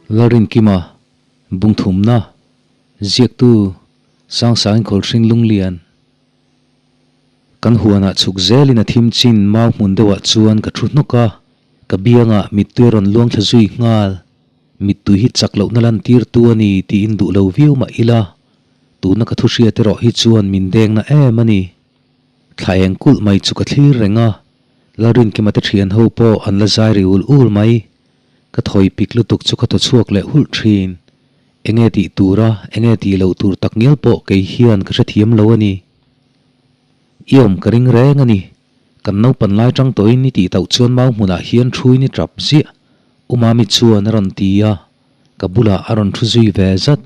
Lalrinkima, Bungthumna, Ziaktu, Sangsangin Khawlhring Lunglian. Kan huanah chhuk zelin a thim chin mau hmun deuhah chuan ka thu hnawk a, ka biangah mittui a rawn luang thla zui nghal. Mittui hi chak lohna lantirtu a ni tiin duh lo viau mah ila, tuna ka thu hriat erawh hi chuan min dengna em a ni. Thla eng kulh mai chu ka thlir reng a, Lalrinkima te thian ho pawh an la zai ri ul ul mai. Ka thawi pik lutuk chu ka thaw chhuak leh hulh thin. Enge tih tura, enge tih loh tur tak ngial pawh kei hian ka hrethiam lo a ni. I awm ka ring reng a ni. Kan naupan lai tang tawhin i tih tauh chuan mau hmunah hian thuin i tap ziah. U Mami chuan a rawn ti a, ka bulah a rawn thu zui ve zat.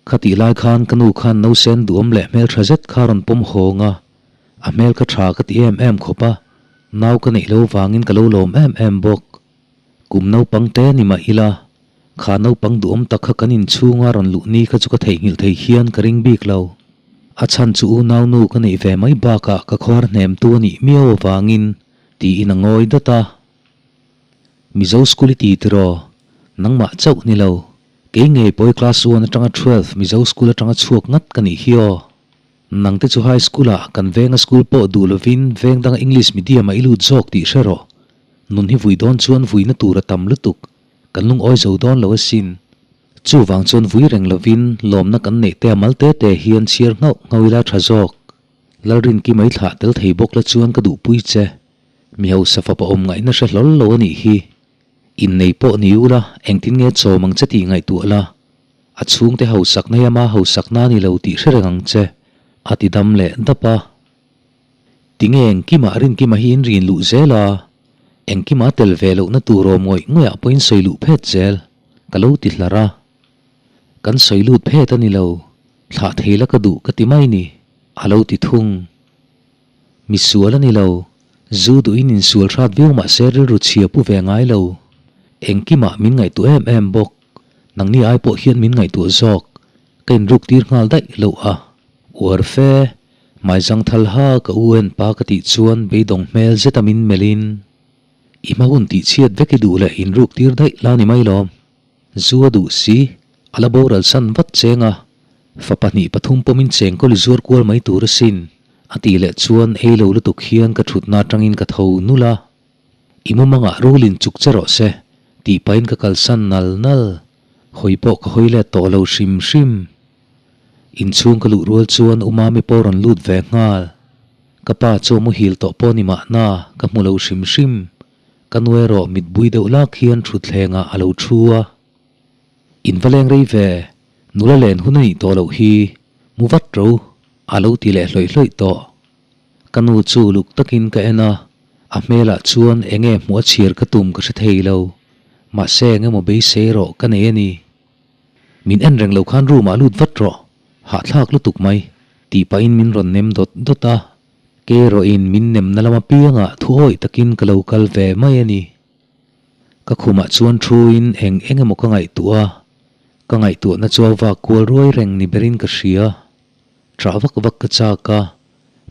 Khatih lai khan ka nu khan nausen duhawm leh hmeltha zet kha a rawn pawm hawng a, a hmel ka tha ka ti em em khawp a, nau ka neih lo vangin ka lo lawm em em bawk. Kum naupang te ni mah ila, kha naupang duhawm tak kha kan inchhunga rawn luh ni kha chu ka theihnghilh thei hian ka ring bik lo. A chhan chu unau nu ka neih ve mai bakah ka khuar hnemtu a nih miau avangin tiin a ngawi dat a. Mizo school i ti tiraw? Nangmah chauh ni lo. Kei ngei pawh i class one atanga 12 Mizo school atanga chhuak ngat ka nih hi aw. Nang te chu high school ah kan venga school pawh duh lovin veng danga English medium ah i lut zawk tih hre rawh. Nun hi vui dawn chuan vuina tur a tam lutuk. Kan lungawi zo dawn lo asin. Chuvang chuan vui reng lovin lawmna kan neih te a mal te te hian chhiar nghauh nghauh ila tha zawk. Lalrinki mai thlah tel thei bawk la chuan ka duhpui che. Mi hausa fapa awm ngaihna hre hlawl lo a nih hi. Innei pawh ni ula, engtin nge chawm ang che tih ngaihtuah la. A chhungte hausakna hi ama hausakna a ni lo tih hre reng ang che, a ti dam leh dap a. Tinge engkimah Rinkima hi in rin luh zel a, engkima tel ve lohna tur awm ngawih ngawihah pawhin sawi luh phet zel, ka lo ti hlar a. Kan sawi lut phet a ni lo, thlah thei la ka duh ka ti mai ni, a lo ti thung. Mi sual a ni lo, zu duhin insual hrat viau mah se rilru chhia pu ve ngai lo. Engkimah min ngaihtuah em em bawk. Nangni ai pawh hian min ngaihtuah zawk. Ka inruk tir nghal daih loh a. Uar fe, hmaizang thal ha ka u en pa ka tih chuan beidawng hmel zeta min melhin, I hma hun tih chhiat vek i duh leh inruk tir daih la ni mai lawm. Zu a duh si, a la boral san vat cheng a, fa pahnih pathum pawmin chengkawl i zuar kual mai tur asin, a tih leh chuan ei lo lutuk hian ka thutna atangin ka tho nul a. I mumangah rulin chuk che rawh se, tih pahin ka kalsan nal nal. Hawi pawh ka hawi let tawh lo hrim hrim. Inchhung ka luh rual chuan u Mami pawh rawn lut ve nghal. Ka pa chu a muhil tawh pawh ni mahna, ka hmu lo hrim hrim. Ka nu erawh mitbui deuh lak hian thutthlengah a lo thu a. In va leng rei ve, nula len hun a nih tawh loh hi, mu vat ro, a lo ti leh hlawih hlawih tawh. Ka nu chu luk takin ka en a, a hmelah chuan eng nge hmuh a chhir ka tum ka hre thei lo, mahse eng emaw beisei rawh ka nei a ni. Min en reng lo khan room ah lut vat rawh, hahthlak lutuk mai, tih pahin min rawn nem dawt dawt a. Kei erawhin min nemna lam apiangah thuawih takin ka lo kal ve mai a ni. Ka khumah chuan thuin eng eng emaw ka ngaihtuah a, ka ngaihtuahna chu a vak kual ruai reng ni berin ka hria. Ṭah vak vak ka chak a,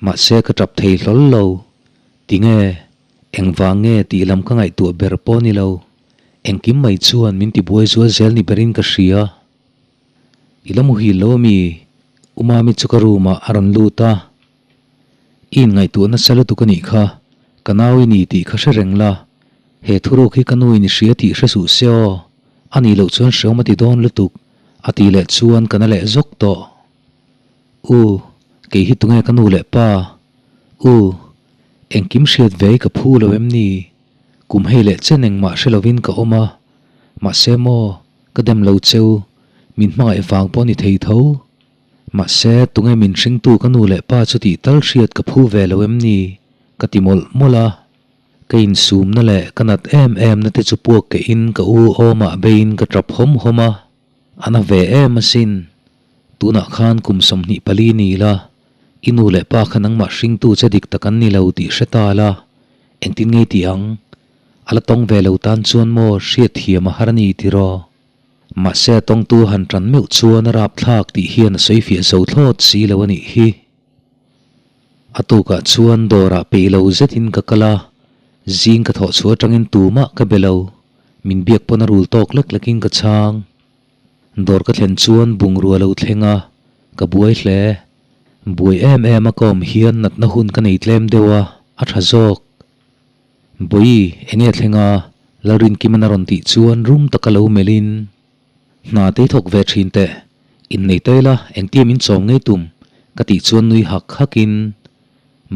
mahse ka ṭap thei hlawl lo. Tinge? Engvang nge tih lam ka ngaihtuah ber pawh ni lo. Engkim mai chuan min tibuai zual zel ni berin ka hria. I la muhil lo ami? U Mami chu ka room ah a rawn lut a. I inngaihtuah nasa lutuk a nih kha, ka nau i ni tih kha hre reng la. He thuruk hi ka nu in i hria tih hre suh se aw. A nih loh chuan hreawm a ti dawn lutuk, a tih leh chuan ka na leh zawk tawh. U, kei hi tunge ka nu leh pa? U, engkim hriat ve i ka phu lo em ni? Kum hei leh chen engmah hre lovin ka awm a, mahse maw, Ka dem lo cheu, min hmangaih vang pawh ni thei tho. Mahse, tunge min hringtu ka nu leh pa chu tih tal hriat ka phu ve lo em ni? Ka ti mawlh mawlh a. Ka insumna leh ka nat em em na te chu puak kehin ka u awmah beiin ka tap hawm hawm a. A na ve em asin. Tunah khan kum 24 ni la, i nu leh pa kha nangmah hringtu che dik tak an ni lo tih hre ta la, engtin ngei ti ang? A la tawng ve lo tan chuan maw hriat thiam a har a ni tiraw? Mahse a tawngtu han tan meuh chuan a rapthlak tih hian a sawi fiah zo thlawt si lo a nih hi. A tukah chuan dawrah peih lo zetin ka kal a, zing ka thawh chhuah atangin tumah ka be lo. Min biak pawn a rul tawk lek lekin ka chhang. Dawr ka thlen chuan bungrua lo thleng a, ka buai hle. Buai em em a ka awm hian natna hun ka nei tlem deuh a, a tha zawk. Bawi, enge thleng a? Lalrinkiman a rawn tih chuan rum taka lo melhin, Hna te i thawk ve thin teh, innei ta ila engtia min chawm ngei tum? ka tih chuan nui hak hakin,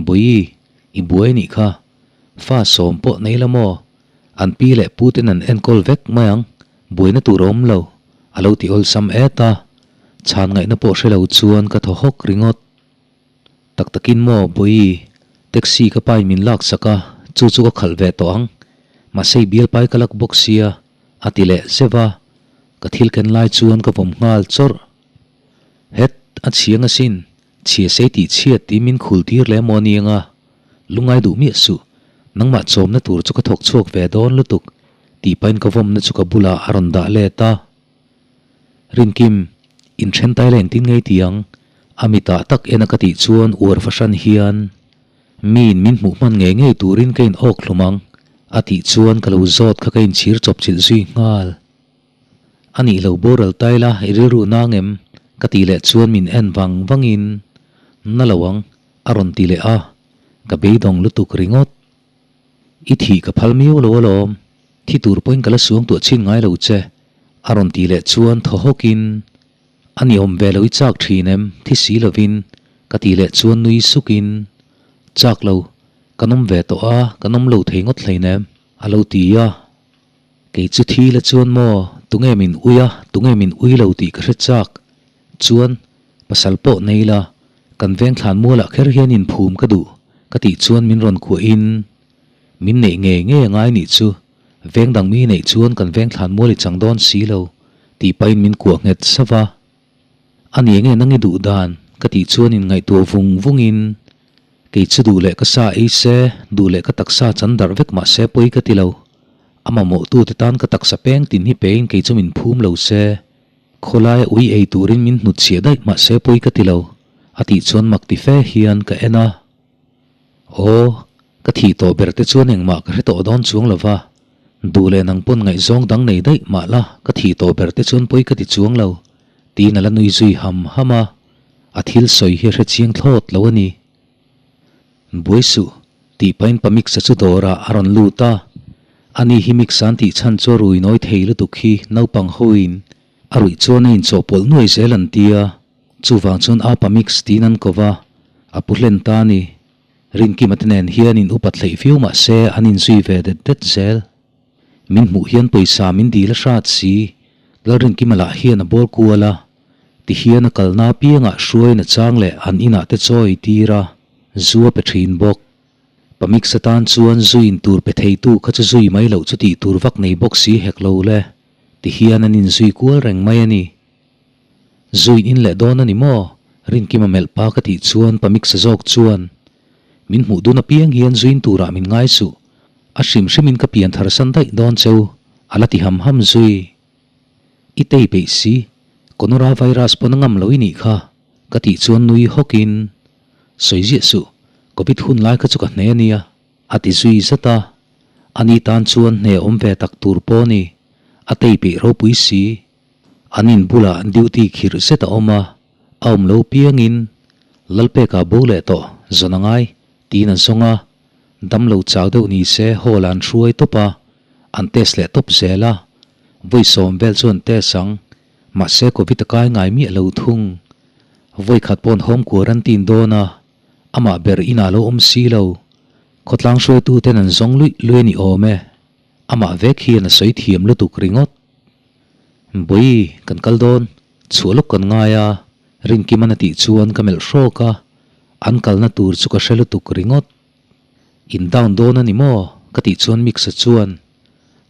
Bawi, i buai nih kha, fa sawm pawh nei la maw? An pi leh pu ten an enkawl vek mai ang, buaina tur a awm lo, a lo ti awlsam et a, chhan ngaihna pawh hre lo chuan ka thaw hawk ringawt. Tak takin maw Bawi, taxi ka pain min lak sak a, chu chu ka khalh ve tawh ang, mahse i bialpai ka lak bawk sia, a ti leh zeuh a, ka thil ken lai chuan ka vawm nghal chawrh. Het, a chhiang asin, chhia sei tih chhiat tiin min khul tir leh maw aniang a, lungai duh miah suh, nangmah chawmna tur chu ka thawk chhuak ve dawn lutuk, tih pahin ka vawmna chu ka bulah a rawn dah let a. Rinkim, inthen tai la engtin ngei ti ang? A mitah tak en a ka tih chuan uar fahran hian, Miin min hmuh hman ngei ngei turin ka in awk hlum ang, a tih chuan ka lo zawt kha ka inchhir chawp chilh zui nghal. A nih lo boral tai la i rilru nang em? ka tih leh chuan min en vang vangin, Na lo ang, a rawn ti leh a, ka beidawng lutuk ringawt. I thih ka phal miau lo alawm, thi tur pawhin ka la suang tuah chhin ngai lo che, a rawn tih leh chuan thaw hawkin, A ni awm ve lo i chak thin em, thi si lovin, ka tih leh chuan nui sukin, Chak lo, kan awm ve tawh a, kan awm lo thei ngawt hlein em, a lo ti a. Kei chu thi la chuan maw, tunge min ui a, tunge min ui lo tih ka hre chak. Chuan, pasal pawh nei la, kan veng thlan mualah kher hian inphum ka duh, ka tih chuan min rawn kuahin, min neih ngei ngei a ngai nih chu, veng dang mi neih chuan kan veng thlan mual i chang dawn si lo, tih pahin min kuah nghet sauh a. A ni enge nang i duh dan? ka tih chuan inngaihtuah vung vungin, Kei chu duh leh ka sa ei se, duh leh ka taksa chan darh vek mah se pawi ka ti lo. A mamawhtute tan ka taksa peng tin hi pein kei chu min phum lo se. Khawlaia ui ei turin min hnutchhiah daih mah se pawi ka ti lo, a tih chuan mak ti fe hian ka en a. Aw, ka thih tawh ber te chuan engmah ka hre tawh dawn chuang lo va, duh leh nang pawn ngaihzawng dang nei daih mah la ka thih tawh ber te chuan pawi ka ti chuang lo, tiin a la nui zui ham ham a, a thil sawi hi a hre chiang thlawt lo a ni. Buai suh, tih pahin pa Mix-a chu dawrah a rawn lut a, ani hi Mix-a an tih chhan chu a rui nawi thei lutuk hi naupang hoin a ruih chuan a inchawhpawlh nuai zel an ti a, chuvang chuan Apa Mix tiin an ko va, a pu hlen ta a ni. Rinkima te nen hian in upat hleih viau mah se an inzui ve det det zel. Min hmuh hian pawisa min dil a hrat si, Lalrinkima lah hian a bawl kual a, ti hian a kalna apiangah hruaiin a chang leh an inah te chaw ei tir a, zu a pe thin bawk. Pamix atan chuan zuin tur pe theitu kha chu zui mai loh chu tih tur vak nei bawk si hek lo le, ti hian an inzui kual reng mai a ni. Zuin in leh dawn a ni maw? Rinkima melh pa ka tih chuan Pamix-a zawk chuan, Min hmuh dun apiang hian zuin turah min ngai suh, a hrim hrimin ka pian thar san daih dawn cheu, a la ti ham ham zui. I tei peih si, Conora virus pawn a ngam lo i nih kha, ka tih chuan nui hawkin, Sawi ziah suh, Covid hun lai kha chu ka hne a nia, a ti zui zat a. Ani tan chuan hne awm ve tak tur pawh a ni, a tei peih ropui si. An in bulah duty khirh zet a awm a, a awm lo piangin Lalpeka bo leh tawh zawn a ngai tiin an sawng a, damlo chau deuh ni se hall ah an hruai tawp a, an test leh tawp zel a, vawi sawm vel chu an test ang, mahse covid a kai ngai miah lo thung. Vawi khat pawh an home quarantine dawn a, amah ber inah lo awm si lo, khawtlang hruaitu ten an zawng luih luih a ni awm e, amah vek hian a sawi thiam lutuk ringawt. Bawi, kan kal dawn, chhuah lawk kan ngai a, Rinkiman a tih chuan ka melh hrawk a, an kalna tur chu ka hre lutuk ringawt. In down dawn a ni maw? ka tih chuan Mix-a chuan,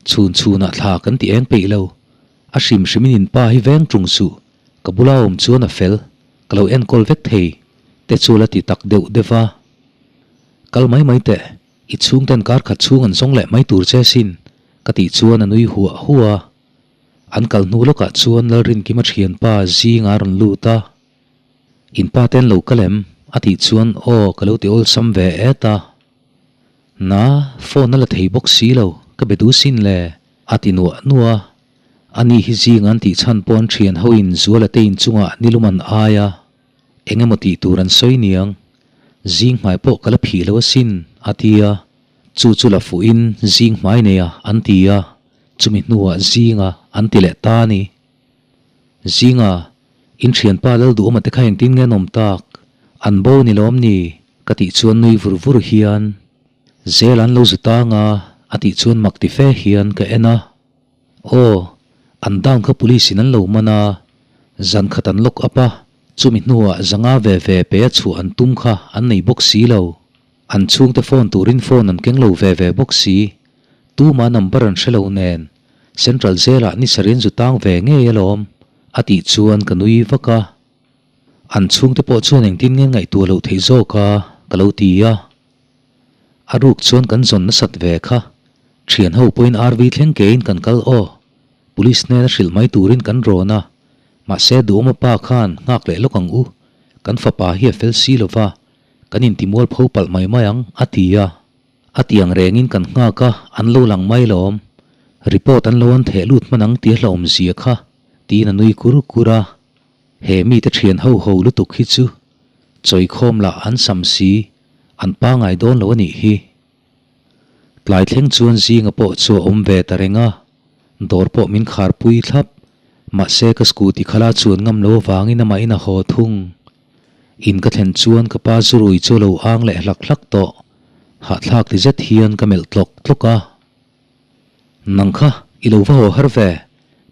Chhun chhunah thla kan ti eng peih lo, a hrim hrimin in pa hi veng ṭung suh, ka bula awm chuan a fel, ka lo enkawl vek thei, te chu la ti tak deuh deuh va. Kal mai mai teh, i chhungten kar khat chhung an zawng leh mai tur che sin, Ka tih chuan a nui huah huah a, an kal hnu lawkah chuan Lalrinkima thianpa zing a rawn lut a, In pa te an lo kal em? a tih chuan aw ka lo ti awlsam ve et a. Na, phone a la thei bawk si lo, ka be duh sin le, A ti nuah nuah a. Ani hi zing an tih chhan pawh an thian hoin Zuala te inchungah nilum an ai a, eng emaw tih tur an sawi niang. Zing hmai pawh ka la phih lo asin, a ti a. Chu chu la fuhin zing hmai nei a an ti a, chumi hnuah zinga an ti leh ta a ni. Zinga, in thianpa Lalduhawma te kha engtin nge an awm tak? An bo ni lawm ni? ka tih chuan nui vur vur hian Zel an lo zu tang a, a tih chuan mak ti fe hian ka en a. Aw, an down kha police in an lo man a, zan khat an lock up a, chumi hnuah zanga ve ve pe a chhuah an tum kha an nei bawk si lo. An chhungte phone turin phone an keng lo ve ve bawk si. Tuma number an hre lo nen, Central Jail ah ni sarih an zu tang ve ngei alawm, a tih chuan ka nui vak a. An chhungte pawh chuan engtin nge ngaihtuah loh theih zawk a, ka lo ti a. A ruk chuan kan zawn nasat ve kha. Thian ho pawhin RV thleng kein kan kal aw. Police hnena hrilh mai turin kan rawn a. Mahse Duhawma pa khan nghak leh lawk ang u. Kan fapa hi a fel si lova, kan intimual pho palh mai mai ang, a ti a. A tiang rengin kan nghak a, an lo lang mai lawm. Report an lo an theh lut hman ang tih a hlauhawm zia kha, tiin a nui kur kur a. He mite thian ho ho lutuk hi chu chawikhawm lah an sam si, an pangai dawn lo a nih hi. Tlai thleng chuan zinga pawh chu a awm ve ta reng a, dawr pawh min kharpui thlap, mahse ka scooty khala chuan ngam lo avangin amahin a haw thung. In ka thlen chuan ka pa zurui chu a lo ang leh hlak hlak tawh, hahthlak ti zet hian ka melh tlawk tlawk a. Nang kha i lo va haw har ve,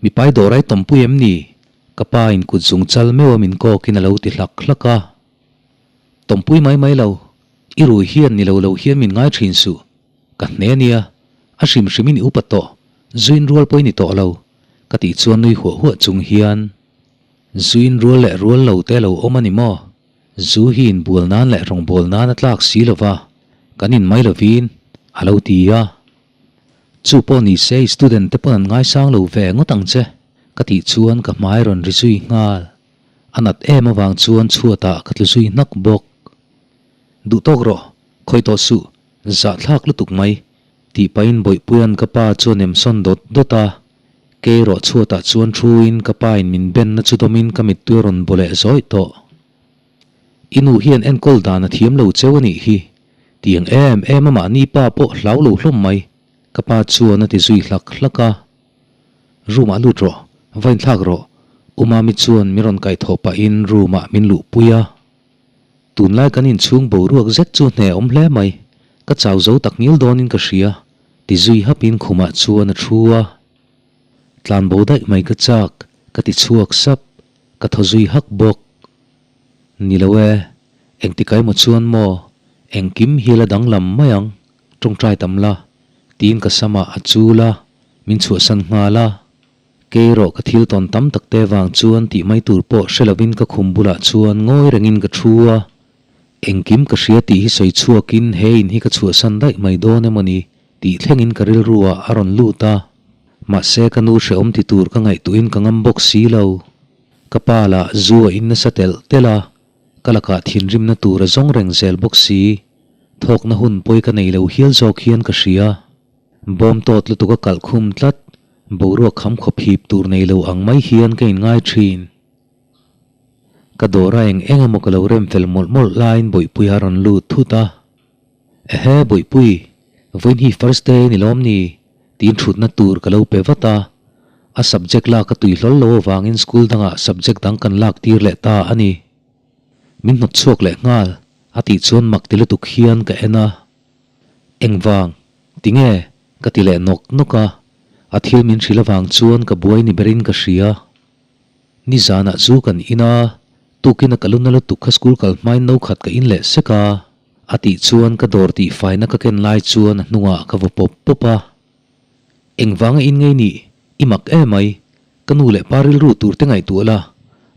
mipai dawr ai tawmpui em ni? Ka pa in kut zung chal meuh a min kawk in a lo ti hlak hlak a. Tawmpui mai mai lo, i rui hian ni lo lo hian min ngai thin suh. Ka hne nia, a hrim hrim in i upa tawh, zuin rual pawh i ni tawh lo, ka tih chuan nui huah huah chung hian, Zuin rual leh rual lo te lo awm a ni maw? Zu hi inbual nan leh rawngbâwl nan a tlâk si lo va, kan in mai lovin, a lo ti a. Chu pawh ni se i student te pawn an ngaisang lo ve ngawt ang che, ka tih chuan ka hmai rawn ri zui nghal. A nat em avang chuan chhuatah ka tlu zui hnak bawk. Duh tawk rawh, khawi tawh suh, zahthlak lutuk mai, tih pahin Bawihpuia'n ka pa chu a nem sawn dawt dawt a. Kei erawh chhuatah chuan thuin ka pa in min benna chu dawmin ka mittui a rawn baw leh zawih tawh. I nu hian enkawl dan a thiam lo cheu a nih hi. Tiang em em a mahni pa pawh hlau lo hlawm mai, ka pa chuan a ti zui hlak hlak a. Room ah lut rawh, va inthlak rawh, U Mami chuan min rawn kaihthawh pahin room ah min luhpui a. Tunlai kan inchhung boruak zet chu hne awm hle mai, ka chau zo tak ngil dawnin ka hria, ti zui hapin khumah chuan a thu a. Tlan bo daih mai ka chak, ka ti chhuak sap, ka thaw zui hak bawk. Ni lo e, engtik emaw chuan maw, engkim hi la danglam mai ang, tawngtai tam la, tiin ka samah a chul a, min chhuahsan nghal a. Kei erawh ka thil tawn tam tak te vang chuan tih mai tur pawh hre lovin ka khum bulah chuan ngawi rengin ka thu a, engkim ka hria tih hi sawi chhuakin he in hi ka chhuahsan daih mai dawn emaw ni tih thlengin ka rilru ah a rawn lut a, mahse ka nu hrehawm ti tur ka ngaihtuhin ka ngam bawk si lo. Ka pa lah zu a in nasa telh telh a, ka lakah thinrimna tur a zawng reng zel bawk si. Thawkna hun pawi ka nei lo hial zawk hian ka hria. Bawm tawt lutuk a kalh khum tlat, boruak kham khawp hip tur nei lo ang mai hian ka inngai thin. Ka dawr a eng eng emaw ka lo rem fel mawlh mawlh laiin Bawihpuia a rawn lut thut a. Ehe Bawihpui, vawiin hi first day ni lawm ni? Tiin thutna tur ka lo pe vat a. A subject lak a tui hlawl lo avangin school dangah subject dang kan lak tir leh ta a ni. Min hnawt chhuak leh nghal, a tih chuan mak ti lutuk hian ka en a. Engvang? Tinge? Ka ti leh nawk nawk a. A thil min hrilh avang chuan ka buai ni berin ka hria. Nizanah chu kan in a, tukin a ka lu na lutuk kha school kal hmain no khat ka in leh sek a. A tih chuan ka dawr tih faina ka ken lai chuan a hnungah ka vaw pawp pawp a. Engvanga in ngei nih? I mak em mai. Ka nu leh pa rilru tur te ngaihtuah la.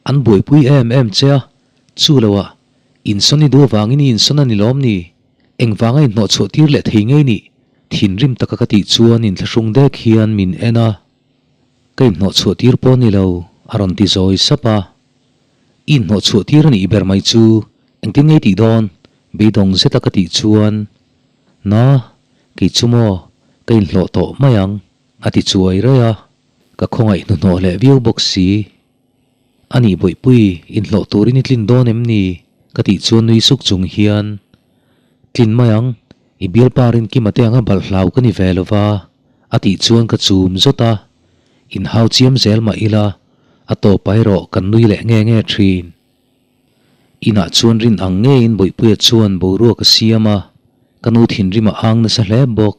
An buaipui em em che a. Chu lo ah, insawn i duh avangin i insawn a ni lawm ni? Engvanga inhnawh chhuah tir leh thei ngei nih? Thinrim taka ka tih chuan inthlahrung dek hian min en a. Ka inhnawh chhuah tir pawh ni lo, a rawn ti zawi sap a. I inhnawh chhuah tir a nih ber mai chu engtin ngei tih dawn? Beidawng zeta ka tih chuan, Na, kei chu maw, ka inhlawh tawh mai ang. a ti chuai raih a, ka khawngaih hnuhnawh leh viau bawk si. A nih Bawihpui, inhlawh turin i tlin dawn em ni? ka tih chuan nui suk chung hian, Tlin mai ang, i bialpa Rinkima te anga balh hlau ka ni ve lo va, a tih chuan ka chum zawt a, inhau chiam zel mah ila, a tawp erawh kan nui leh nge nge thin. Inah chuan rin ang ngeiin Bawihpuia chuan boruak a siam a, ka nu thinrim a ang nasa hle bawk.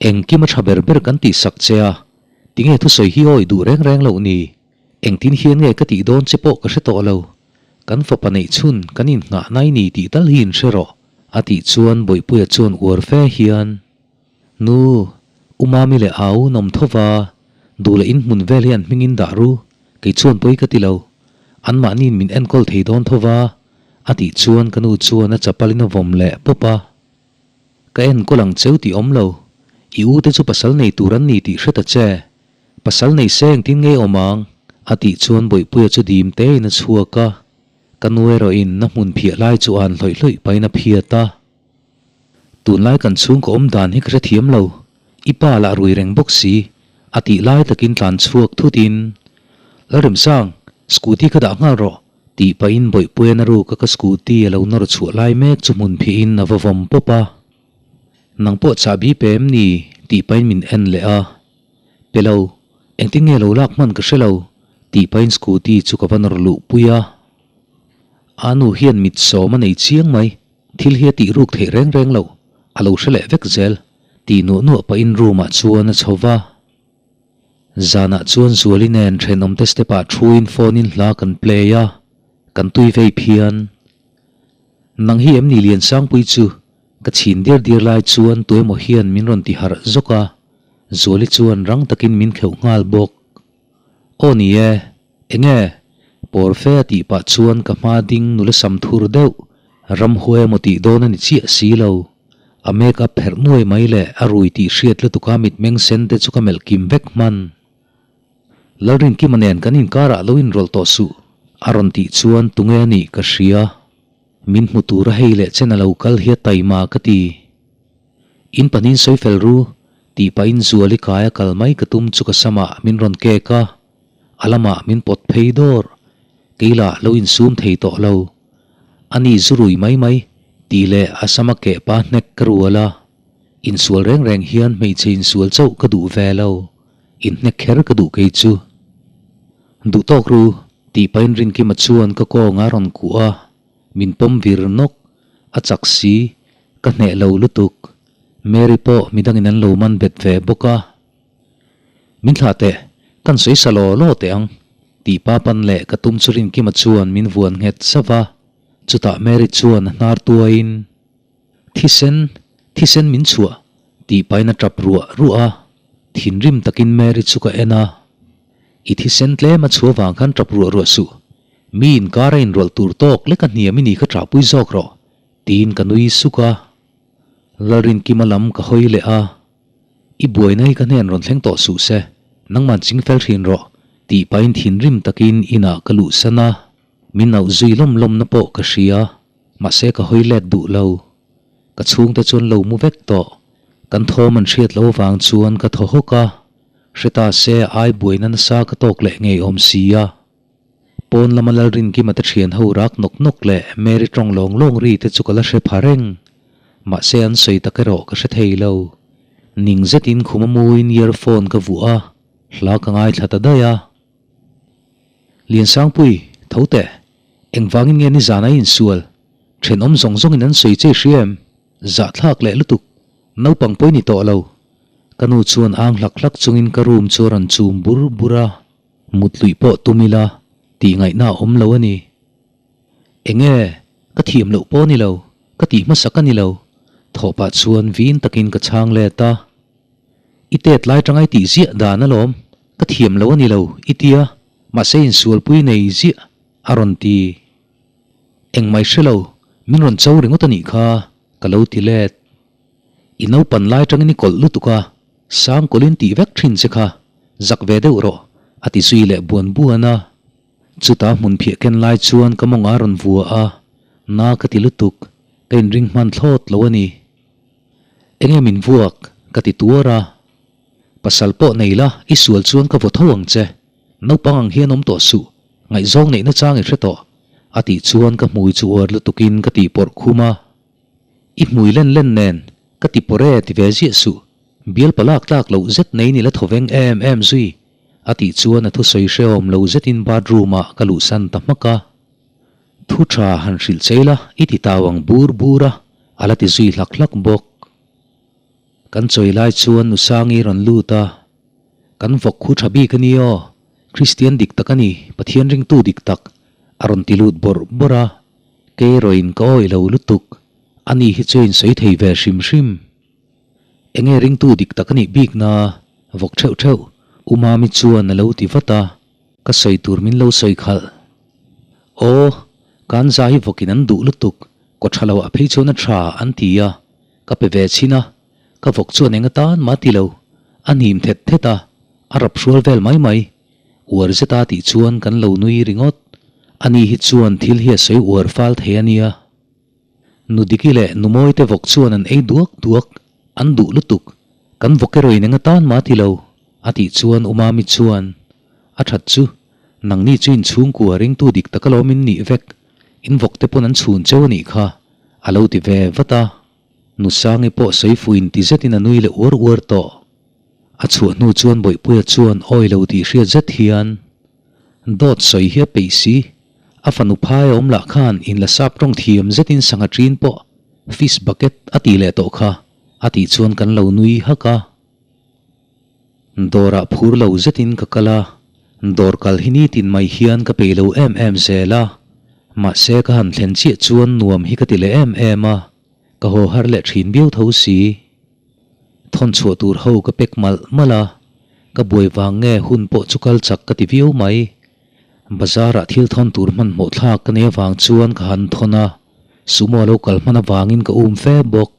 Engkim a tha ber ber kan tih sak che a, tinge thusawi hi awi duh reng reng loh ni? Engtin hian nge ka tih dawn che pawh ka hre tawh lo. Kan fapa neih chhun kan innghah nai ni tih tal hi inhre rawh, a tih chuan Bawihpuia chuan uar fe hian, Nu, U Mami leh Au nawm tho va, duh leh in hmun vel hi an hmingin dah ru, kei chuan pawi ka ti lo. Anmahniin min enkawl thei dawn tho va, a tih chuan ka nu chuan a chapalin a vawm leh pawp a. Ka enkawl ang cheu tih awm lo, i u te chu pasal nei tur an ni tih hre ta che. Pasal nei se engtin ngei awm ang? a tih chuan Bawihpuia chu dim tein a chhuak a, ka nu erawhin na hmun phiah lai chu an hlawih hlawih pahin a phiat a. Tunlai kan chhungkaw awm dan hi ka hrethiam lo, i pa lah rui reng bawk si, a tih lai takin tlan chhuak thutin, Lalremsang, scooty ka dah nghal rawh, tih pahin Bawihpuian a ruk a ka scooty a lo nawr chhuah lai mek chu hmun phihin a va vawm pawp a. Nang pawh chahbi pe em ni? tih pahin min en leh a. Pe lo, engtin nge lo lak hman ka hre lo, tih pahin scooty chu ka va nawr luh pui a. A nu hian mit sawm a nei chiang mai. Thil hi a tih ruk theih reng reng lo, a lo hre leh vek zel, tih nuah nuah pahin room ah chuan a chho va. Zanah chuan Zuali nen thenawmte step ah thuin phone in hla kan play a, kan tui vei phian. Nang hi em ni Liansangpui chu? Ka chhin diar diar lai chuan tuemaw hian min rawn ti harh zawk a, Zuali chuan rang takin min kheuh nghal bawk. Aw ni e, enge? Pawr fe a tih pah chuan ka hma ding nula sam thur deuh, ramhuai emaw tih dawn a ni chiah si lo. A make up pherh nuai mai leh a rui tih hriat lutuk a mitmeng sen te chu ka melh kim vek hman. Lalrinkima nen kan inkarah lo inrawlh tawh suh, a rawn tih chuan tunge a nih ka hria. Min hmu tura hei leh chen a lo kal hi a taima ka ti. In pahnihin sawi fel ru, tih pahin Zuali kaia kal mai ka tum chu ka samah min rawn kek a, a lamah min pawt phei dawr. Kei lah lo insum thei tawh lo. A ni zu rui mai mai, tih leh a sama keh pa hnek ka rual a. Insual reng reng hian hmeichhe insual chauh ka duh ve lo, inhnek kher ka duh kei chu. Duh tawk ru, tih pahin Rinkima chuan ka kawng a rawn kuh a. Min pawm vir nawk, a chak si, ka hneh lo lutuk. Mary pawh midangin an lo man bet ve bawk a. Min thlah teh, kan sawi sa law law teh ang, tih pa pan leh ka tum chu Rinkima chuan min vuan nghet zauh a, chutah Mary chuan a hnar tuaiin, Thisen, thisen min chhuah, tih pahin a tap ruah ruah a, thinrim takin Mary chu ka en a. I thisen tlem a chhuah vang khan tap ruah ruah suh, Mi inkar a inrawlh tur tawk lek a hniam i ni kha ṭahpui zawk rawh, tiin ka nui suk a. Lalrinkima lam ka hawi leh a, I buaina hi ka hnen rawn thleng tawh suh se, nangman ching fel ṭhin rawh, tih pahin thinrim takin inah ka luhsan a. Min auh zui lawm lawmna pawh ka hria, mahse ka hawi let duh lo. Ka chhungte chuan lo mu vek tawh, kan thawm an hriat loh avang chuan ka thaw hawk a, hre ta se ai buaina nasa ka tawk leh ngei awm si a. Pawn lama Lalrinkima te thian ho rak nawk nawk leh Mary tawng lawng lawng ri te chu ka la hre pha reng. Mahse an sawi tak erawh ka hre thei lo. Ning zetin khum a muin earphone ka vuah a, hla ka ngaithla ta daih a. Liansangpui, tho teh. Engvangin nge nizan a insual? Thenawm zawng zawngin an sawi che i hria em? Zahthlak leh lutuk. Naupang pawi ni tawh lo. Ka nu chuan ang hlak hlak chungin ka room chu a rawn chum bur bur a. Mutluih pawh tum ila tih ngaihna a awm lo a ni. Enge, ka thiam loh pawh a ni lo, ka tih hmasak a ni lo, thawh pah chuan vin takin ka chhang let a. I tet lai tanga i tih ziah dan alawm, ka thiam lo a ni lo i tia, mahse insualpui nei ziah a rawn ti. Engmai hre lo, min rawn cho ringawt a nih kha, ka lo ti let. I naupan lai tangin i kawlh lutuk a, sang kawlhin tih vek thin che kha, zak ve deuh rawh, a ti zui leh buan buan a. Chutah hmun phiah ken lai chuan ka mawng a rawn vua a, na ka ti lutuk, ka inring hman thlawt lo a ni. Enge min vuak? ka ti tuar a. Pasal pawh nei la, i sual chuan ka vaw tho ang che. Naupang ang hian awm tawh suh, ngaihzawng neihna chang i hre tawh, a tih chuan ka hmui chu uar lutukin ka tih pawrh khum a. I hmui len len nen, ka ti pawrh e ti ve ziah suh, bial palak tlak loh zet neiin i la thaw veng em em zui, a tih chuan a thusawi hrehawm lo zetin bathroom ah ka luhsan ta hmak a. Thu tha han hrilh che ila i ti tau ang bur bur a, a la ti zui hlak hlak bawk. Kan chawi lai chuan Nusangi rawn lut a, Kan vawk khu tha bik a ni aw, Kristian dik tak a ni, Pathian ringtu dik tak, a rawn ti lut bawrh bawrh a, kei erawhin ka awih lo lutuk, ani hi chu a insawi thei ve hrim hrim. Enge ringtu dik tak a nih bik na, vawk theuh theuh, U Mami chuan a lo ti vat a, ka sawi tur min lo sawi khalh. Aw, kan za hi vawkin an duh lutuk, kaw tha lo ah phei chuan a tha an ti a, Ka pe ve chhin a, ka vawk chuan eng atan mah ti lo, a hnim thet thet a, a rap hrual vel mai mai. Uar zeta tih chuan kan lo nui ringawt. Ani hi chuan thil hi a sawi uar fal thei a nia. Nu Diki leh Nu Mawite vawk chuan an ei duak duak, an duh lutuk. Kan vawk erawhin eng atan mah ti lo, a tih chuan U Mami chuan, A that chu, nangni chu inchhungkua ringtu dik tak alawm in nih vek, in vawk te pawn an chhun cheu a nih kha, A lo ti ve vat a, Nusangi pawh sawi fuin ti zetin a nui leh uar uar tawh. A chhuah hnu chuan Bawihpuia chuan awi lo tih hriat zet hian, Dawt sawi hi a peih si, a fanu phai a awm lah khan in la sap tawng thiam zetin sangha ṭin pawh fish bucket a tih leh tawh kha, a tih chuan kan lo nui hak a. Dawrah phur lo zetin ka kal a, dawr kal hi nitin mai hian ka peih lo em em zel a, mahse ka han thlen chiah chuan nuam hi ka ti leh em em a, ka haw har leh thin viau tho si. Thawn chhuah tur ho ka pek malh malh a, ka buai vang nge hun pawh chu kal chak ka ti viau mai. Bazar-ah thil thawn tur hmanhmawh thlak ka nei avang chuan ka han thawn a, sumo a lo kal hman avangin ka um fe bawk.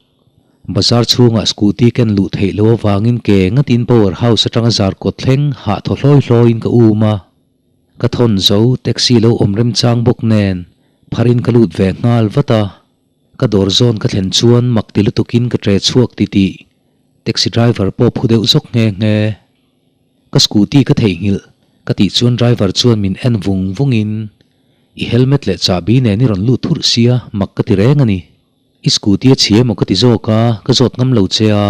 Bazar chhungah scooty ken luh theih loh avangin ke ngatin power house atanga zar kawt thleng hah thaw hlawi hlawiin ka um a. Ka thawn zo taxi lo awm remchang bawk nen pharin ka lut ve nghal vat a. Ka dawr zawn ka thlen chuan mak ti lutukin ka tre chhuak titih. Taxi driver pawh phu deuh zawk nghe nghe. Ka scooty ka theihnghilh ka tih chuan driver chuan min en vung vungin i helmet leh chahbi nen i rawn lut thurh sia mak ka ti reng a ni. I scooty a chhia emaw ka ti zawk a, ka zawt ngam lo che a,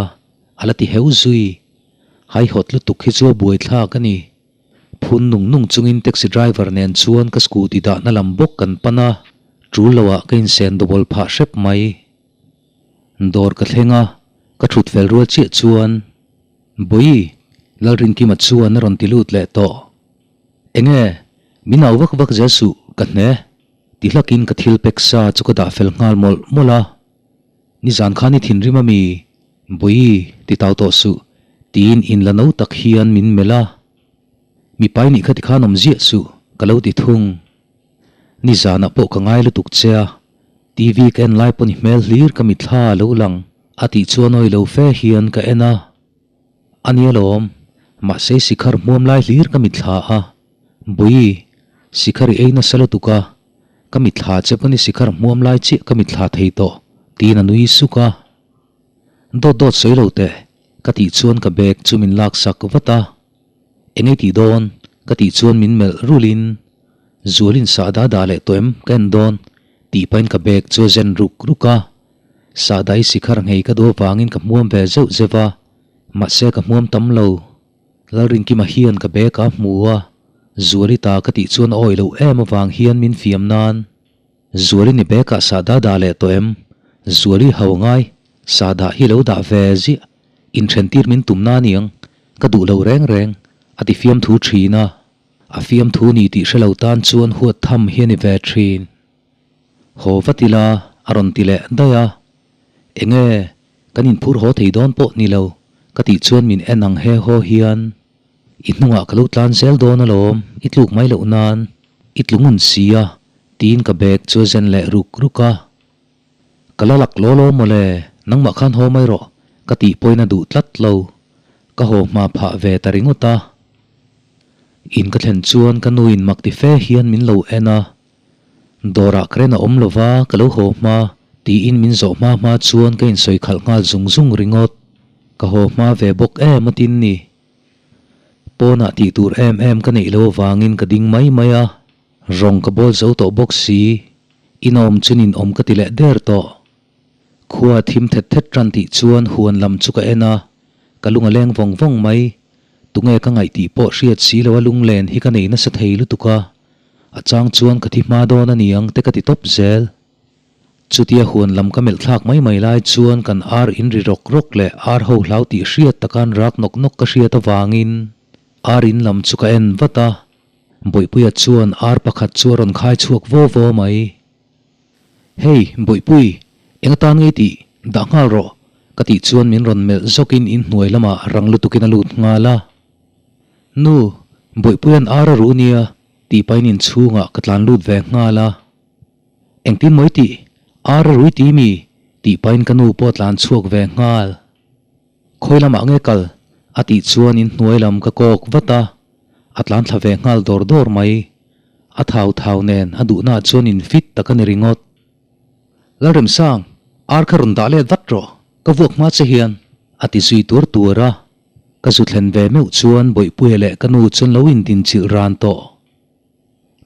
a la ti heu zui. Haihawt lutuk hi chu a buaithlak a ni. Phun nung nung chungin taxi driver nen chuan ka scooty dahna lam bawk kan pan a, tul loah ka insen double phah hrep mai. Dawr ka thleng a, ka thut fel rual chiah chuan, Bawi, Lalrinkima chuan a rawn ti lut leh tawh. Enge, min au vak vak zel suh, ka hne. Ti hlakin ka thil pek sa chu ka dah fel nghal mawlh mawlh a, Nizan khan i thinrim ami? Bawi, ti tau tawh suh, tiin in la no tak hian min melh a. Mipai nih kha ti khan awm ziah suh, ka lo ti thung. Nizanah pawh ka ngai lutuk che a, TV ka en lai pawn i hmel hlir ka mitthla a lo lang, a tih chuan awi lo fe hian ka en a. A nia lawm, mahse sikhar hmuam lai hlir ka mitthla a, Bawi, sikhar i ei nasa lutuk a, ka mitthla che pawn i sikhar hmuam lai chiah ka mitthla thei tawh, tiin a nui suk a. Dawt dawt sawi lo teh, ka tih chuan ka bag chu min laksak vat a. Eng ei tih dawn? ka tih chuan min melh rulin, Zualin sahdah dah leh tawh em ka en dawn, tih pahin ka bag chu a zen ruk ruk a. Sahdah i sikhar nghei ka duh avangin ka hmuam ve zeuh zeuh a, mahse ka hmuam tam lo. Lalrinkima hian ka bag a hmu a, Zuali ta ka tih chuan a awih loh em avang hian min fiam nan. Zuali ni bag ah sahdah dah leh tawh em? Zuali ho ngai, sahdah hi lo dah ve ziah, inthen tir min tum na aniang, ka duh lo reng reng, a ti fiamthu thin a. A fiamthu ni tih hre lo tan chuan huat tham hi a ni ve thin. Haw vat ila a rawn ti leh daih a, Enge kan inphur haw thei dawn pawh ni lo ka tih chuan min en ang he haw hian i hnungah ka lo tlan zel dawn alawm, i tluk mai loh nan i tlu ngun si a tiin ka bag chu a zen leh ruk ruk a. Ka la lak law law mawle, nangmah khan haw mai rawh ka tih pawhin a duh tlat lo, ka haw hma phah ve ta ringawt a. In ka thlen chuan ka nuin mak ti fe hian min lo en a. Dawrah ka ren a awm lo va, ka lo haw hma, tiin min zawh hma hma chuan ka insawi khalh nghal zung zung ringawt. Ka haw hma ve bawk em a tin ni. Pawnah tih tur em em ka neih lo avangin ka ding mai mai a, rawng ka bawl zo tawh bawk si. Inawm chu ninawm ka ti leh der tawh. Khua thim thet thet tan tih chuan huan lam chu ka en a, ka lung a leng vawng vawng mai. Tunge ka ngaih tih pawh hriat si lo a lunglen hi ka nei nasa thei lutuk a, a chang chuan ka thi hma dawn a niang te ka ti tawp zel. Chutia huan lam ka melh thlak mai mai lai chuan kan ar in ri rawk rawk leh ar ho hlau tih hriat takan rak nawk nawk ka hriat avangin ar in lam chu ka en vat a, Bawihpuia chuan ar pakhat chu a rawn khai chhuak vaw vaw mai. Hei, Bawihpui, eng atan ngei tih dah nghal rawh, ka tih chuan min rawn melh zawkin inhnuai lamah rang lutukin a lut nghal a. Nu, Bawihpuia'n ar a ruh nia, tih pahin inchhungah ka tlan lut ve nghal a. Engtin mawi tih? Ar a rui ti mi? tih pahin ka nu pawh a tlan chhuak ve nghal. Khawi lamah nge kal? a tih chuan inhnuai lam ka kawk vat a, a tlan thla ve nghal dawr dawr mai. A thau thau nen a duhnaah chuan in fit tak a ni ringawt. Lalremsang, ar kha rawn dah let vat rawh, ka vuak hma che hian, a ti zui tuar tuar a. Ka zu thlen ve meuh chuan Bawihpuia leh ka nu chuan lo indinchilh ran tawh.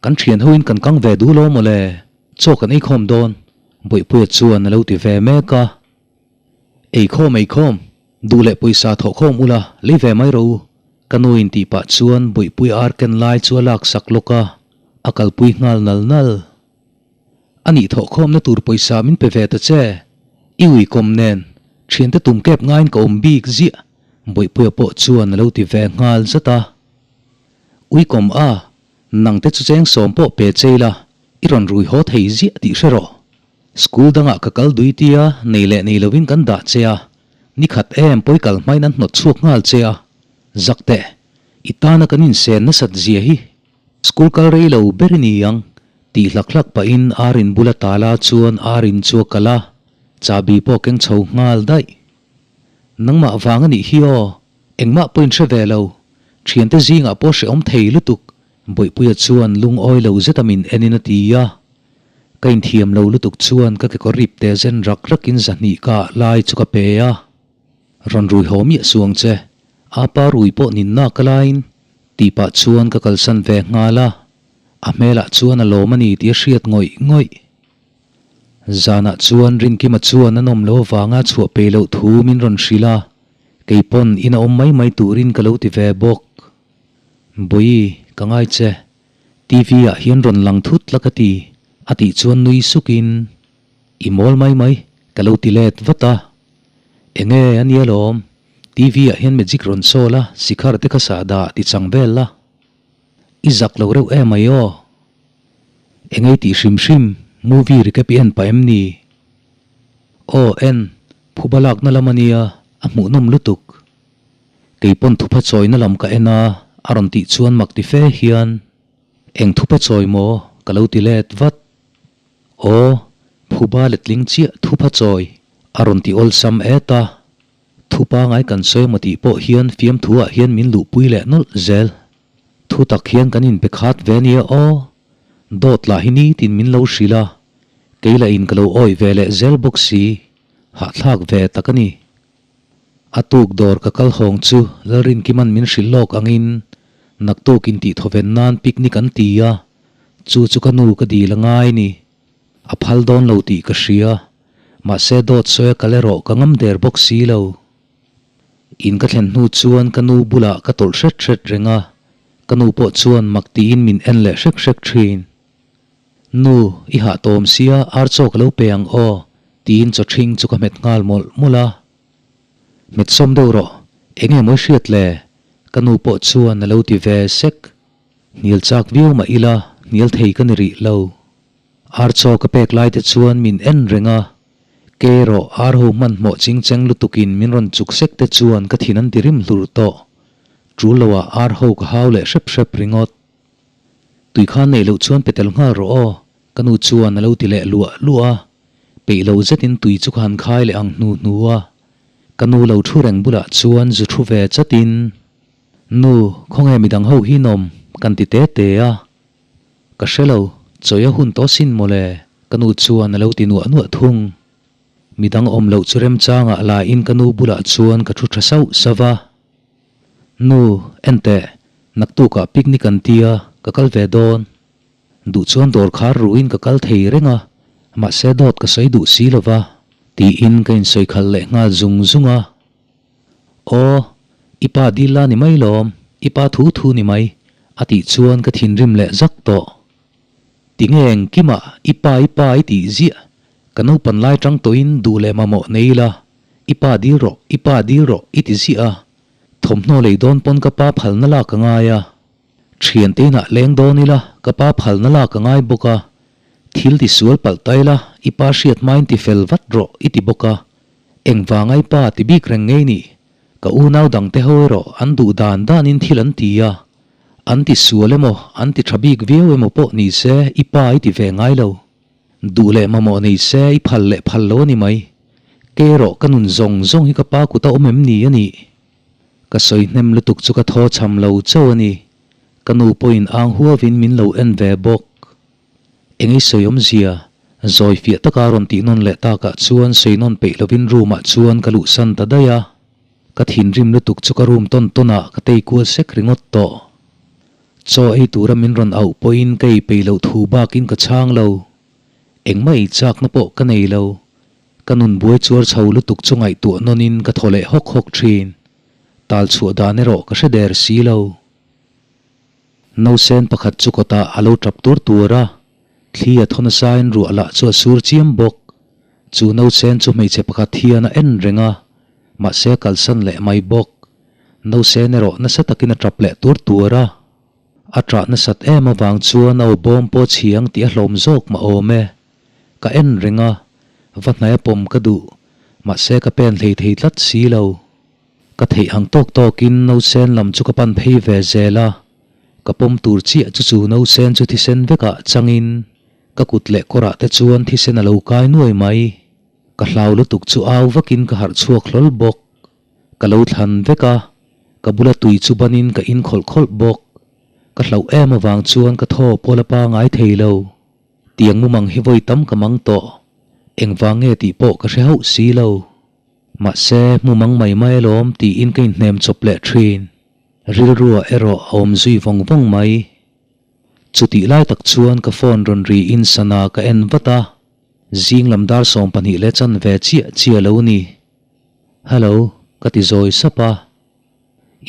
Kan thian hoin kan kang ve duh lo mawle, chaw kan ei khawm dawn, Bawihpuia chuan a lo ti ve mek a. Ei khawm ei khawm, duh leh pawisa thawh khawm ula, lei ve mai rawh u, ka nu in tih pah chuan Bawihpuia ar ken lai chu a lak sak lawk a, a kalpui nghal nal nal. A nih thawh khawmna tur pawisa min pe ve ta che, i ui kawm nen, thiante tum kep ngaiin ka awm bik ziah, Bawihpuia pawh chuan a lo ti ve nghal zat a. Uikawm a, nang te chu cheng sawm pawh pe chei la, i rawn rui haw thei ziah tih hre rawh. School dangah ka kal dui tia nei leh nei lovin kan dah che a, ni khat em pawi kal hmain an hnawt chhuak nghal che a, zak teh, i tana kan insen nasat zia hi. School kal rei lo ber i ni ang, tih hlak hlak pahin ar in bula tala chuan ar in chu a kal a, chahbi pawh a keng chho nghal daih. Nangmah vang a nih hi aw, engmah pawh in hre ve lo, thiante zingah pawh hrehawm thei lutuk, Bawihpuia chuan lungawi lo zeta min enin a ti a. Ka inthiam lo lutuk chuan ka kekawr rip te zen rak rakin zahnih ka ah lai chu ka pe a. Rawn rui haw miah suang che, apa rui pawh ninna ka laiin tih pah chuan ka kalsan ve nghal a, a hmelah chuan a lawm a ni tih a hriat ngawih ngawih. Zanah chuan Rinkima chuan a nawm lo avanga chhuah peih loh thu min rawn hrilh a, kei pawn ina awm mai mai turin ka lo ti ve bawk. Bawihi, ka ngai che. TV ah hian rawn lang thut la ka ti, a tih chuan nui sukin, I mawl mai mai, ka lo ti let vat a. Enge a nia lawm, TV ah hian magic rawn show la, sikhar te kha sahdah ti chang vel la. I zak lo reuh em mai aw. Engei tih hrim hrim movie recap i en pah em ni? Aw en, phuba lakna lam a nia, a hmuhnawm lutuk. Kei pawn thupha chawina lam ka en a, a rawn tih chuan mak ti fe hian, Eng thupha chawi maw? ka lo ti let vat. Aw, phuba letling chiah thupha chawi, a rawn ti awlsam et a. Thu pangai kan sawi maw tih pawh hian fiamthu ah hian min luhpui leh nawlh zel. Thu tak hian kan inpe khat ve nia aw. Dawt lah hi nitin min lo hrilh a, kei lah in ka lo awih ve leh zel bawk si, hahthlak ve tak a ni. A tuk dawr ka kal hawng chu Lalrinkima'n min hrilh lawk angin naktuk intih thawven nan picnic an ti a, chu chu ka nu ka dil a ngai ni. A phal dawn lo tih ka hria, mahse dawt sawi a kal erawh ka ngam der bawk si lo. In ka thlen hnu chuan ka nu bulah ka tawlh hret hret reng a, ka nu pawh chuan mak tiin min en leh hrek hrek thin. Nu, i hah tawm sia ar chaw ka lo pe ang aw, tiin chaw ṭhing chu ka hmet nghal mawlh mawlh a. Hmet sawm deuh rawh, eng nge mawi hriat le? Ka nu pawh chuan a lo ti ve sek. Hnial chak viau mah ila, hnial thei ka ni rih lo. Ar chaw ka pek lai te chuan min en reng a, ke erawh ar ho hmanhmawh ching cheng lutukin min rawn chuk sek te chuan ka thin an ti rim hlur tawh. Tul loah ar ho ka hau leh hrep hrep ringawt. Tui khan neih loh chuan pe tel nghal rawh aw, ka nu chuan a lo ti leh luah luah a, peih lo zetin tui chu ka han khai leh ang hnu hnu a. Ka nu lo thu reng bulah chuan zu thu ve chatin, Nu, khawnge midang ho hi nawm? kan ti te te a. Ka hre lo, chawi a hun tawh sin mawle, ka nu chuan a lo ti nuah nuah thung. Midang awm loh chu remchangah la in ka nu bulah chuan ka thu tha sauh sauh va. Nu, en teh, Naktukah picnic an tia, ka kal ve dawn. Duh chuan dawr khar ruhin ka kal thei reng a, mahse dawt ka sawi duh si lo va, tiin ka insawi khalh leh nghal zung zung a. Aw, i pa dil la ni mai lawm, i pa thu thu ni mai, a tih chuan ka thinrim leh zak tawh. Tinge engkimah i pa i pa i tih ziah, ka naupan lai tang tawhin duh leh mamawh nei la, i pa dil rawh, i pa dil rawh i ti ziah a, thawmhnaw lei dawn pawn ka pa phalna lak a ngai a. Thiante inah leng dawn ila, ka pa phalna lak a ngai bawk a, thil ti sual palh ta ila, i pa hriat hmain ti fel vat rawh i ti bawk a, engvanga i pa ti bik reng ngei nih? Ka unau dangte ho erawh an duh dan danin thil an ti a, an ti sual emaw an ti tha bik viau emaw pawh ni se i pa i ti ve ngai lo. Duh leh mamawh nei se i phal leh phal lo a ni mai. Kei erawh ka nun zawng zawng hi ka pa kut a awm em ni a nih? Ka sawi hnem lutuk chu ka thaw cham lo chauh a ni. Ka nu pawhin ang huavin min lo en ve bawk. Eng i sawi awmzia? Zawi fiah taka rawn tih nawn leh takah chuan sawi nawn peih lovin room ah chuan ka luhsan ta daih a. Ka thinrim lutuk chu ka room tawn tawn ah ka tei kual sek ringawt tawh. Chaw ei tura min rawn auh pawhin ka ei peih loh thu bakin ka chhang lo. Engmah ei chakna pawh ka nei lo. Ka nun buai chuar chho lutuk chu ngaihtuah nawnin ka thaw leh hawk hawk thin. Tal chhuah dan erawh ka hre der si lo. Nausen pakhat chu kawtah a lo tap tur tur a, thli a thaw nasain ruah lah chu a sur chiam bawk. Chu nausen chu hmeichhe pakhat hian a en reng a, mahse a kalsan leh mai bawk. Nausen erawh nasa takin a tap leh tur tur a. A tah nasat em avang chuan a aw bawm pawh chhiang tih a hlawm zawk mah awm e. Ka en reng a, va hnaia pawm ka duh, mahse ka pen hlei thei tlat si lo. Ka theih ang tawk tawkin nausen lam chu ka pan phei ve zel a, ka pawm tur chiah chu chu nausen chu thisen vekah changin ka kut leh kawrah te chuan thisen a lo kai nuai mai. Ka hlau lutuk chu au vakin ka harh chhuak hlawl bawk. Ka lo thlan vek a, ka bula tui chu banin ka in khawlh khawlh bawk. Ka hlauh em avang chuan ka thaw pawl a pangai thei lo. Tiang mumang hi vawi tam ka mang tawh. Engvang nge tih pawh ka hre hauh si lo. Mahse, mumang mai mai alawm tiin ka inhnem chawp leh thin. Rilruah erawh a awm zui vawng vawng mai. Chutih lai tak chuan ka phone rawn ri in sana ka en vat a, zing lam dar 12 leh chan ve chiah chiah lo ni. Hello, ka ti zawi sap a.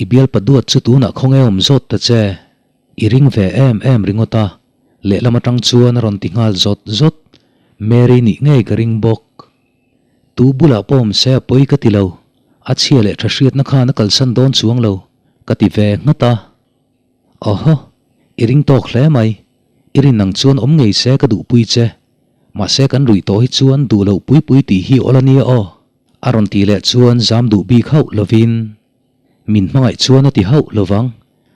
I bialpa duat chu tunah khawnge awm zawt ta che? I ring ve em em ringawt a, lehlam atang chuan a rawn ti nghal zawt zawt. Mary nih ngei ka ring bawk. Tu bulah pawh awm se a pawi ka ti lo, a chhia leh tha hriatna khan a kalsan dawn chuang lo, ka ti ve nghat a. Awhaw, i ring tawk hle mai. I rin ang chuan awm ngei se ka duhpui che. Mahse kan ruih tawh hi chuan duh loh pui pui tih hi awl a nia aw. A rawn tih leh chuan zam duh bik hauh lovin, Min hmangaih chuan a ti hauh lovang,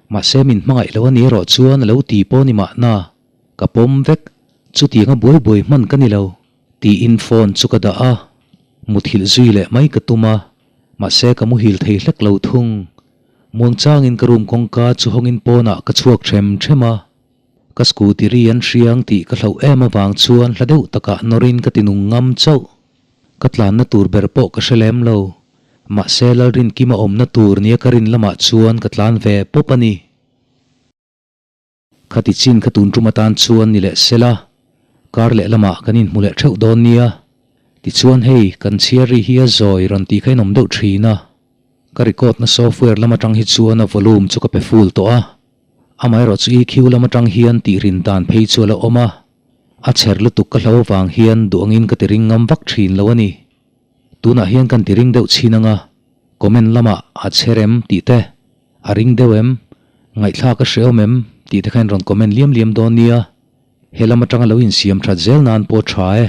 mahse min hmangaih lo a ni erawh chuan a lo ti pawh ni mahna, ka pawm vek, chutianga buai buai hman ka ni lo, tiin phone chu ka dah a, muthilh zui leh mai ka tum a, mahse ka muhil thei hlek lo thung. Muangchangin ka room kawngka chu hawngin pawnah ka chhuak them them a, ka scooty ri an hriang tih ka hlauh em avang chuan hla deuh takah nawrin ka tinung ngam chauh. Ka tlanna tur ber pawh ka hre lem lo. Mahse Lalrinkima awmna tur nia ka rin lamah chuan ka tlan ve pawp a ni. Khati chin kha tun tum atan chuan ni leh sela, kar leh lamah kan inhmu leh theuh dawn nia. Tichuan hei kan chhiar ri hi a zawi rawn tih kha in awm deuh thin a. Ka record na software lam atang hi chuan a volume chu ka pe full tawh a. Amaherawh chu EQ lam atang hian tih rin dan phei chu a la awm a. A chher lutuk ka hlo avang hian duh angin ka ti ring ngam vak thin lo a ni. Tunah hian kan ti ring deuh chhin anga comment lamah a chher em tih te, a ring deuh em, ngaihthlak a hrehawm em tih te kha in rawn comment liam liam dawn nia. He lam atanga lo insiam that zel nan pawh tha e.